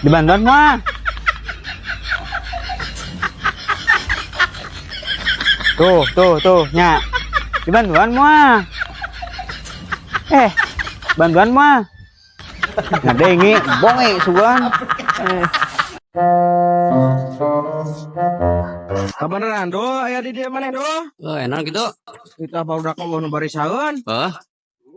Dibantuan mah. Tuh, tuh, tuh, nya. Dibantuan mah. Eh, bantuan mah. Ngadengi, bonge sugan. Eh. Kabeneran do aya di dieu maneh do. Oh, enak gitu. Kita barudak eueuh nu barisaeun. Oh,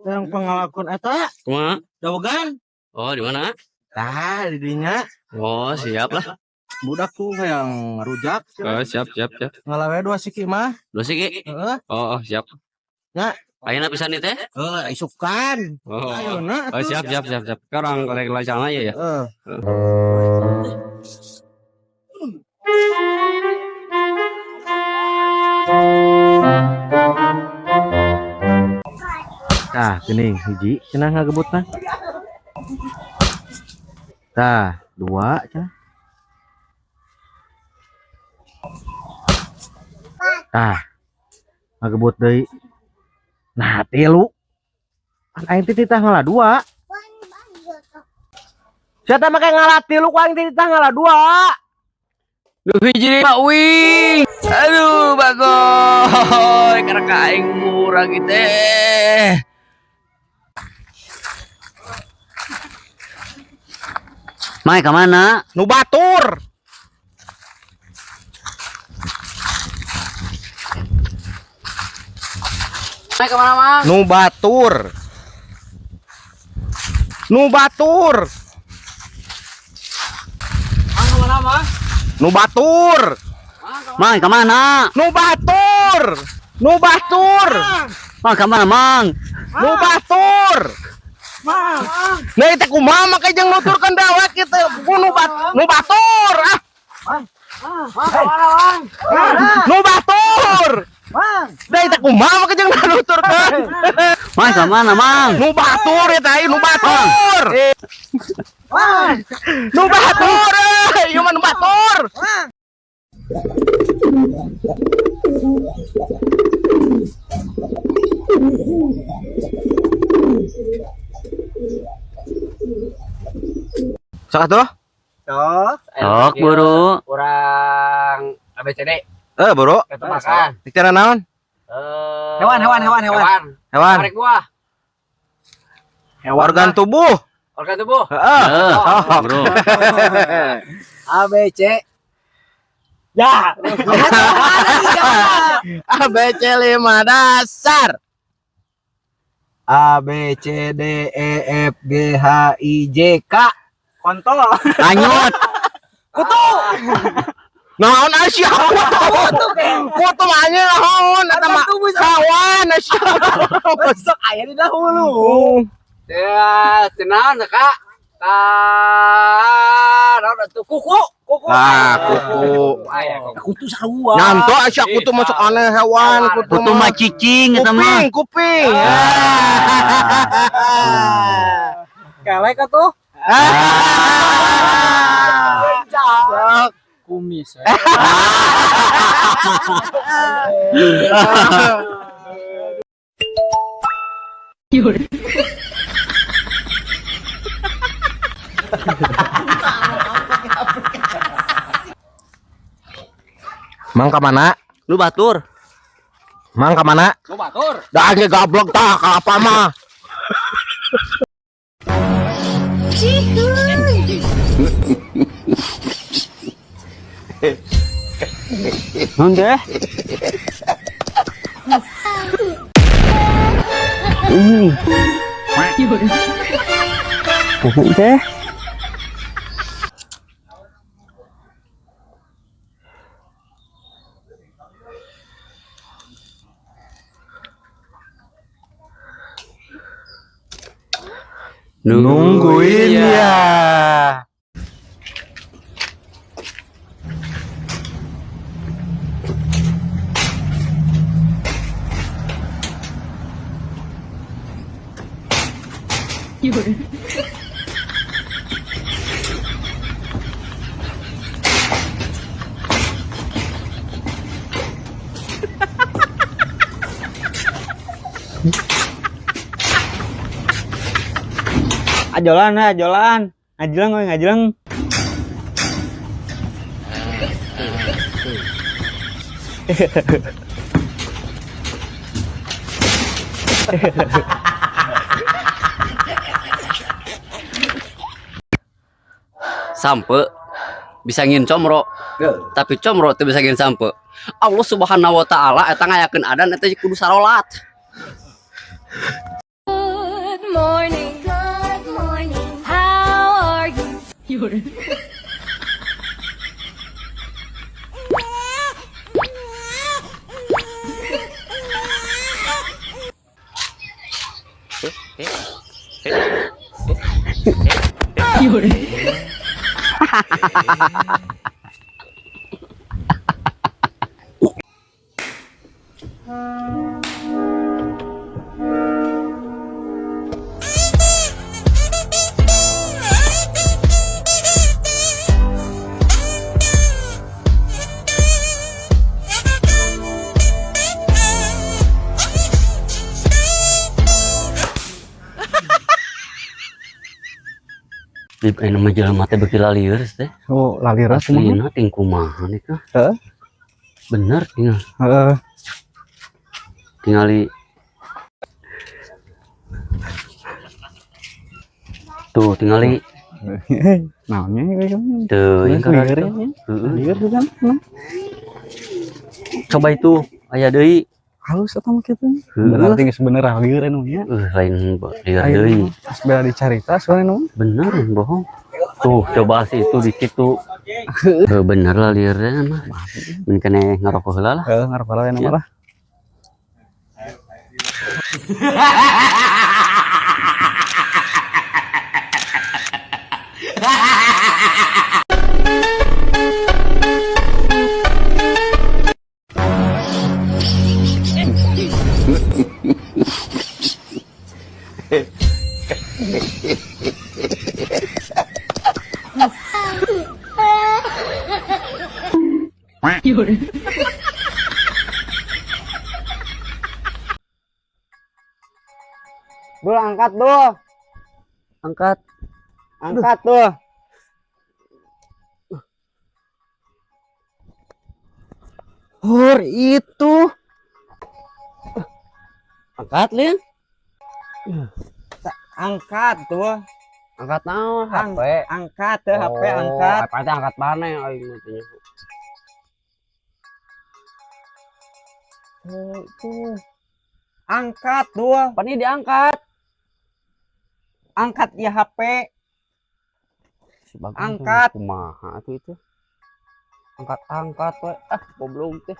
Yang pangalakon eta kumaha? dawegan. Oh, di mana? Tah di dinya Oh, siap lah. budak tuh hayang ngarujak. Oh, siap, siap, siap. Ngalawe dua siki mah. Dua siki. Heeh. Oh, oh, siap. Ya. Ayeuna pisan ieu teh? Heuh, isukan. Oh. Ayeuna Oh, siap, siap, siap, siap. Sekarang rek lancang aja ya. Heeh. Tah, geuning hiji cenah ngagebutna. Tah, dua cenah. Tah. Ngagebut deui. Nah, tilu. Pan aing teh titah ngala dua. Sia teh make ngala tilu ku aing teh titah ngala dua. Lu hiji Pak Wing. Aduh, bagoy. Karena ka aing murah gitu. Mai ka mana? Nu batur. Mai ka mana, Mang? Nu batur. Nu batur. Mang ka mana, Mang? Nu batur. Mang ka mana? Nu batur. Nu batur. Mang ka mana, Mang? Nu batur. Nah, itu kumaha make jeung nuturkeun dewek kitu. Ku nu bat nu batur. Ah. Nu batur. Nah, itu kumaha make jeung nuturkeun. Mang ka mana, Mang? Nu batur eta ieu nu batur. Nu batur euy, ieu mah nu batur. Sok atuh? Sok. Sok, buru. Kurang ABCD Eh, buru. itu makan. Dikira naon? Hewan, hewan, hewan, hewan. Hewan. Hewan. Tarik buah. Hewan. Organ tubuh. Organ tubuh. Heeh. Eh, Oh. bro. A B C. Ya. A B C 5 dasar. A B C D E F G H I J K. Kontol. Lanjut. Kutu. Naon Asia kutu. Kutu mah nya naon eta mah kawan Asia. Besok aya di dahulu. Ya, tenang Kak. Naon atuh kuku, kuku. Ah, kuku. Aya kuku. Kutu sarua. Nyanto Asia kutu masuk aneh hewan kutu Kutu mah cicing eta mah. Kuping, kuping. Kelek atuh. Ah. Kumis. Mang ka mana? Lu batur. Mang ka mana? Lu batur. Dah ge gablok tah ka apa mah. Naon teh? Ini. Naon teh? Nungguin ya. Ajolan, ajolan. Ngajleng we, ngajleng. Sampe bisa ngin comro, tapi comro teu bisa ngin sampe. Allah Subhanahu wa taala eta ngayakeun adan eta kudu sarolat. Good morning. Good morning. How are you? Di aya mah jelema teh beuki lalieur teh. Oh, lalieur kumaha? Aslina ting kumaha nih kah? Heeh. Bener tinggal Heeh. tingali. Tuh tingali. Naonnya ieu kan? Tuh, yang Lieur karena ya. Heeh. Lieur tuh kan. Nah, Coba itu aya deui. halus atau mah kitu. Heeh. Berarti geus bener lieur anu nya. Lain lieur deui. Geus beda dicarita soalnya nu. Bener bohong. Tuh, coba sih itu dikit tuh. Heuh, bener lah liurnya mah. Mun keneh ngarokok heula lah. Heeh, ngarep heula anu lah. Dul, angkat, Dul. Angkat. Angkat tuh. Hur itu. Angkat, Lin. Angkat tuh. Angkat naon Ang- HP. Angkat tuh HP angkat. Apa teh angkat mana aing mah teh. Tuh, tuh. Angkat tuh. Pan ini diangkat. Angkat ya HP. Si Bagong Angkat. tuh kumaha tuh itu. Angkat-angkat we. Ah, goblok teh.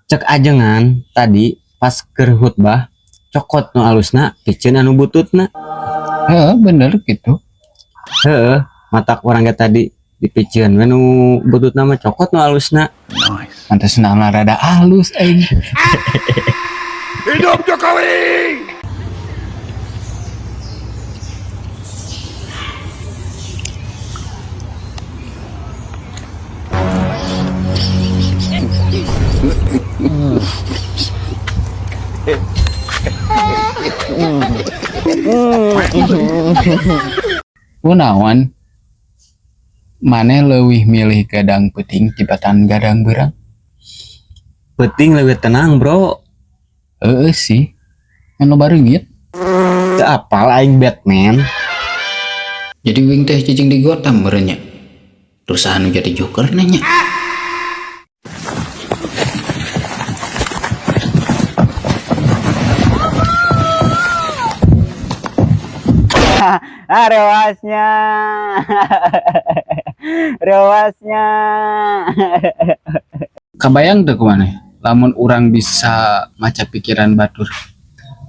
Cek ajengan tadi pas keur khutbah cokot nu alusna piceun anu bututna. Heeh, bener gitu. Heeh, matak urang ge tadi dipiceun we nu bututna mah cokot nu alusna. Pantes nama rada halus aing. Kunaon maneh leuwih milih gadang peuting tibatan gadang beurang? Penting leuwih tenang, Bro. Heeh sih. Anu bareungit. Teu apal aing Batman. Jadi wing teh cicing di Gotham meureun nya. Terus anu jadi Joker nanya. Rewasnya. Rewasnya. Kabayang teu ku maneh lamun urang bisa maca pikiran batur?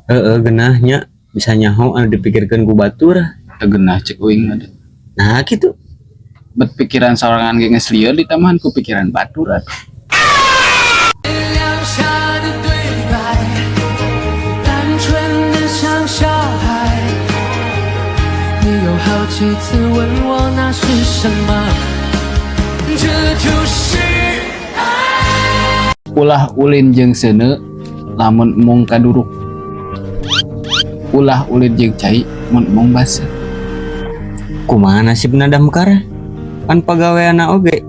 Heeh, genahnya bisa nyaho anu dipikirkeun ku batur. Teu genah cek uing mah teh. Nah, gitu. Bet pikiran sorangan ge geus lieur ditambahan ku pikiran batur atuh. 亮下的对白，单纯的像小孩。你有好几次问我那是什么，这就是爱。 Ulah ulin jeung seuneu lamun embung kaduruk. Ulah ulin jeung cai mun embung baseuh. Kumaha nasibna damkar? Kan pagaweanna oge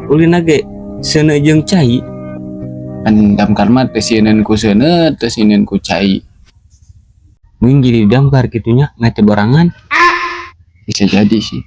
ulina ge seuneu jeung cai. Kan damkar mah teu sieun ku seuneu, teu sieun ku cai. Mungkin jadi damkar kitunya ngate borangan. Bisa jadi sih.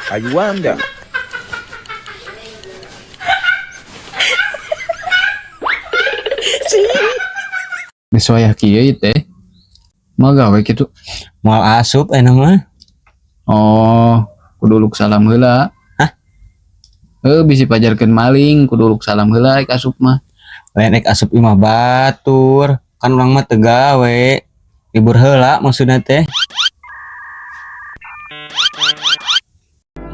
Ayuan dah. Geus wayah kieu ieu teh. Moal gawe kitu? Moal asup enak mah. Oh, kudu uluk salam heula. Hah? Heuh, bisi pajarkeun maling, kudu uluk salam heula ek asup mah. Lain ek asup imah batur, kan urang mah teu gawe. Libur heula maksudna teh.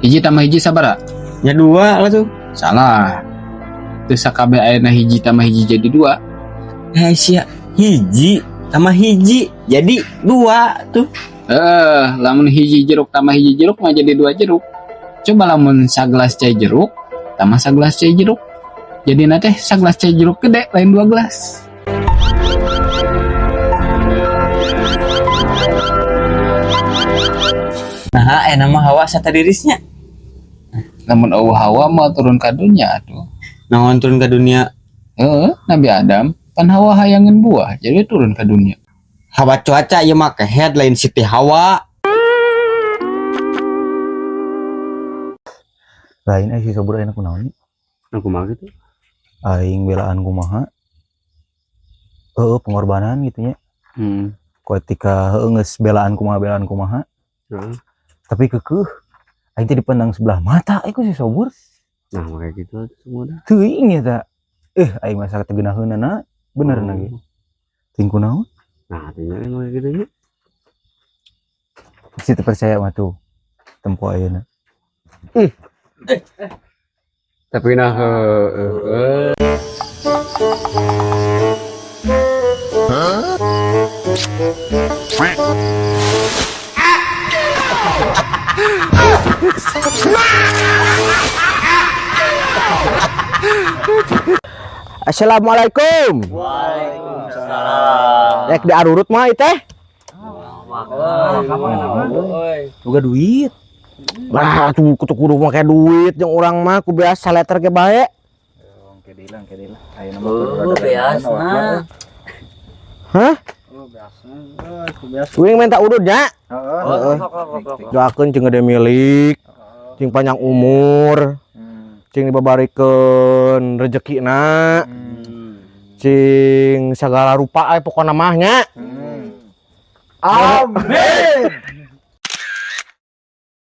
Hiji tambah hiji sabaraha? Nya dua lah tuh. Salah. Teu sakabeh ayeuna hiji tambah hiji jadi dua. Hei sia, hiji sama hiji jadi dua tuh. Eh, lamun hiji jeruk tambah hiji jeruk mah jadi dua jeruk. Coba lamun sagelas cai jeruk tambah sagelas cai jeruk. Jadi teh sagelas cai jeruk gede, lain dua gelas. Nah, enak mah Hawa satadirisnya. Lamun eueuh Hawa mah turun ka dunya atuh. Naon turun ke dunia? Heeh, Nabi Adam pan Hawa hayangeun buah, jadi turun ke dunia. Hawa cuaca ieu mah kehed lain Siti Hawa. Lain eh si sobur enak kunaon nya? Nah, kumaha gitu? Aing belaan kumaha? Heeh, pengorbanan gitu nya. Ketika heueuh geus belaan kumaha belaan kumaha. Heeh. Tapi kekeuh aing teh dipandang sebelah mata aing ku si sobur. Nah, kayak gitu atuh semua dah. Teuing eta. Aing mah sakitu geunaheunana bener na ge. Teuing kunaon? Nah, artinya emang kayak gitu nya. Si teu percaya mah tuh. Tempo ayeuna. Tapi nah heueuh. Assalamualaikum. Waalaikumsalam. Rek diarurut mah ieu teh. Boga duit. Lah tuh kutu kudu make duit jeung urang mah ku biasa letter ge bae. Oke dilang, oke dilang. Ayeuna mah kudu beasna. Hah? Uing minta udud nya. Heeh. Doakeun cing gede milik, cing panjang umur, cing dibabarikeun rezekina, cing sagala rupa aya pokona mah nya. Amin.